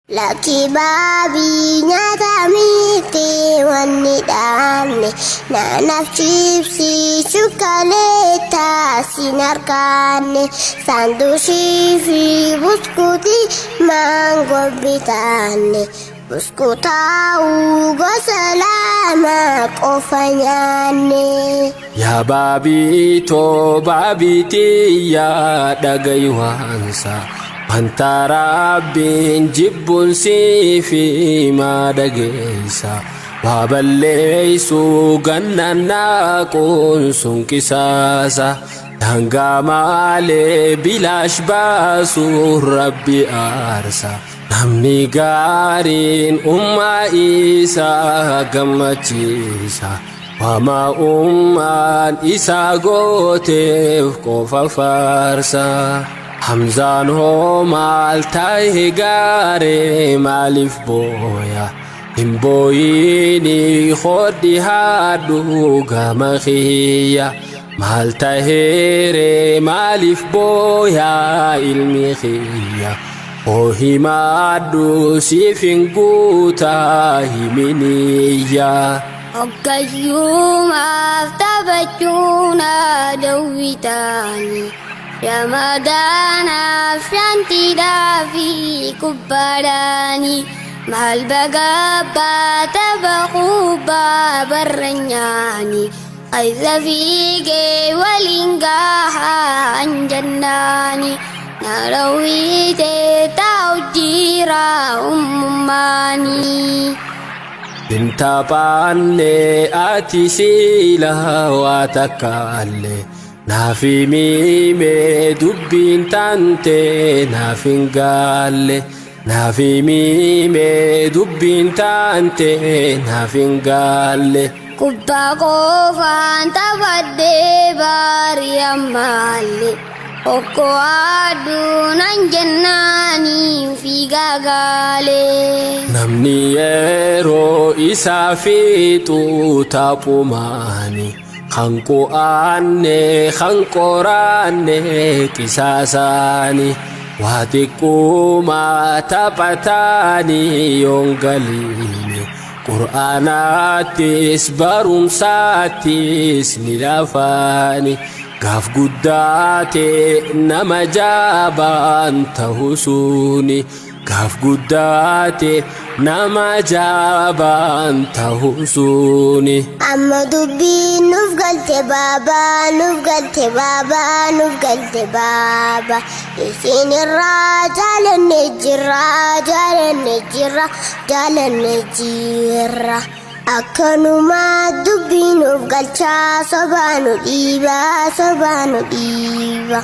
Lakki baabii nyaata miti wanni dhaabne naanaaf chiipsii chukaleetaa sin harkaanne saandushii fi buskuutii maangoo bitaanne buskutaa'uu gosa lama qofa nyaanne. Yaa baabii too baabii tiyyaa dhagayi waansa wanta rabbiin jibbuun siif himaa dhageessa waa balleeysuu gannaan naaquun sun qisaasa daangaa maalee bilaash baasuu rabbi aarsa namni gaariin ummaa isaa gammachiisa wama ummaan isaa gooteef qofa faarsa. Hamzaan hoo maal ta'e gaaree maaliif booya? Hin booyini hodhi haadhu gama kiyya. Maal taheere maaliif booya ilmi kiyya? Hoo himaadhu siif hin guutaa himiniyya. Hoggayyuumaaf taphachuun daawwitaani. Ramadaanaaf shantiidhaa fi kubbaadhaani. Maal bagabbaa tapha kubbaa barranyaani. Keessa fiigee waliin gahaan jennaani. Na dhawwitee taa'u jira uumamaanii. Hin taphaanne ati siila waa takkaalle naaf himime dubbiin tante naaf hin gaalle naaf himime dubbiin tante naaf hin gaalle. Kubbaa qofaan taphadhee baarii ammaallee okkoo aduun jennaanii fiigaa gaalee. Namni yeroo isaa fixu taphumaani kan qu'aanne kan qoraanne qisaasaani waa xiqquma taphataani yoon galiini qur'aanaattis barumsaattis ni lafaani gaaf guddaate nama jaabaan ta'u suni gaaf guddaate nama jaabaan ta'u suni. Amma dubbiin nuuf galte baabaa nuuf galte baabaa nuuf galte baaba isin irraa jaalanne jirra jaalanne jirra jaalanne jirra. Akkanumaa dubbii nuuf galchaa sobaa nu dhiiba sobaa nu dhiiba.